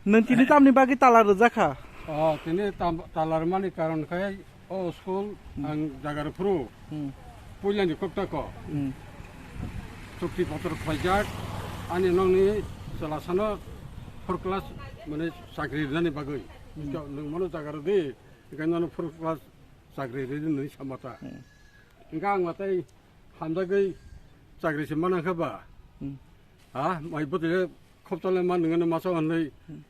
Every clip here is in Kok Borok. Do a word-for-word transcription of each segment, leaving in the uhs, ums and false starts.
Nwng tini tamni bagwi tala rwjak kha? O, tini tam-, tala rwmani karon khe o school Hmm. ang jaga rw phuru Hmm. puilani kokta ko. Hmm. Chukti potor khlaijak, ani nokni chwla sano four class mane chakri rwnani bagwi. Hmm. Nwng mano jaga rwdi, hwnkhe nono four class chakri rwdi nini samata. Hmm. Hwnkhe ang matai hamjagwi chakri se mana kha ba? Hmm. Ha, mai bwtwi khopchole ma nwngno masa hwnwi Hmm.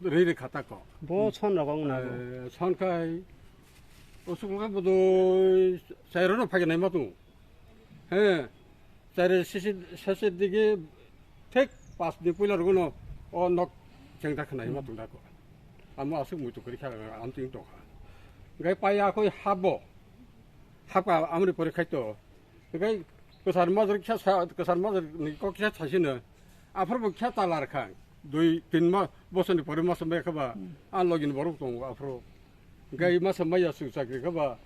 rwi rwi khata ko. Bo son rok wng na bo. Eh, son khai, o sukul khai bodoi chairo no phaignai ma tung. He, chairo sisi, sisi digi thik pas ni puila rwgwno o nok chengda khna hima Hmm. tung da ko. Amo aswk muitu kwrwi kha, amtwing tong kha. Hwnkhe pai akhoi habo. Hapka amri pore khai to. Hwnkhe kwchar majra kisa sa, kwchar majra ni kok kisa sasino. Aphuru bo kisa talar kha. Dui tin ma, bosoni pore masa mai kha ba. Hmm. A login borok tongo aphuru. Hwnkhe masa mai ya su chakri kha ba.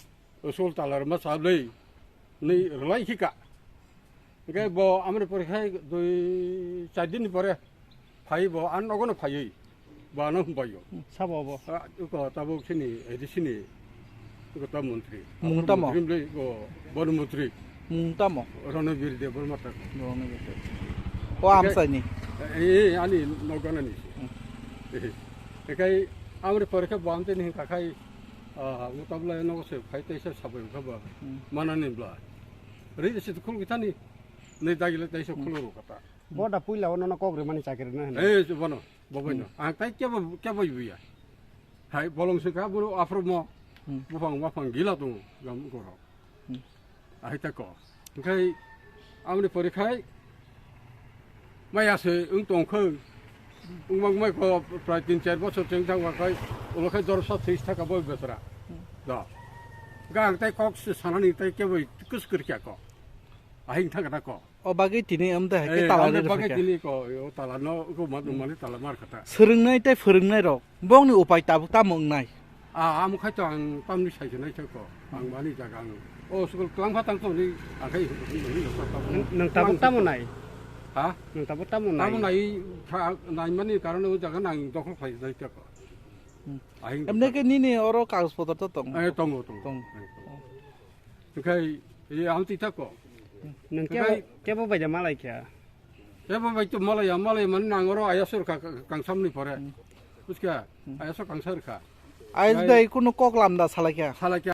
Usul talar ma sablei. Ni rwlai khika. Hwnkhe bo amri pore khai dui char din ni pore. Phai bo, ang nogo no phaiwi, bo ano humbai o. Hmm, sabo bo? Ah, uko tabuk sini, edi sini, uko ta montri. Mung tamo? Montri mlei, uko bon montri. Mung tamo? Ranabir Debbarma ta. Ranabir Debbarma. O amsai ni? Eh, eh, ani nogana ni. Hmm. Eh, ekai amri pore khe bo amte ni kakhai, ah, mutabla nogo se phai teisa sabai kha ba. Hmm. Mana ni bla. Ri se khul kita ni, ni dagile teisa Hmm. khul ro kata. Bo da puila o nono kok rwmani chakri rwna hwnwi. Eh, bono, bo bai no. Hmm. Ang tai kebo, kebo buya. Hai, bolong se kha, bono aphro mo. Hmm. Buphang, buphang gila tongo, gam goro. Hmm. Ahai ta ko. Hwnkhe, amni pore khai, maya se wng tong kho. Wng mang mai ko, prai tin char bosor cheng thang wa khai, ulo khai jor sa this thaka boi betra. Hmm. Da. Ga ang tai kok se sanani tai kebo kus kur kya ko. Ahing thang da ko. O bagwi tini amda hai khe Eh, tala amda rw bagwi phaikha. Tini ko, o tala no, ko ma, Hmm. mani tala mar khata. Swrwngnai tei phwrwngnai rok, bongni upai tabuk tamo wngnai? A, amo khai to ang tamni sai nai ko. Ang mani jaga ang. O school klang pha tang to ni, ang khai, Nwng, nwng tabuk tamo nai? Ha? Nwng tabuk tamo nai? Tamo nai, kha, nai mani karon o jaga nang dokhol khai nai ko. Hmm. Ahing Emne dokhol. Ke nini oro kagoj potor to tong? Eh, tongo, tongo. Tong. Eh, tongo. Hwnkhe, e, ang twi tako. Nwng kebo, Hwnkhe kebo bai da malai kha? Kebo bai to malai ya, malai mani nang oro ayasor ka, ka, kangsamni pore. Hmm. Buskha? Hmm. Ayasor kangsar kha. Ayas Nai- bai kunu kok lamda salai kha? Salai kha.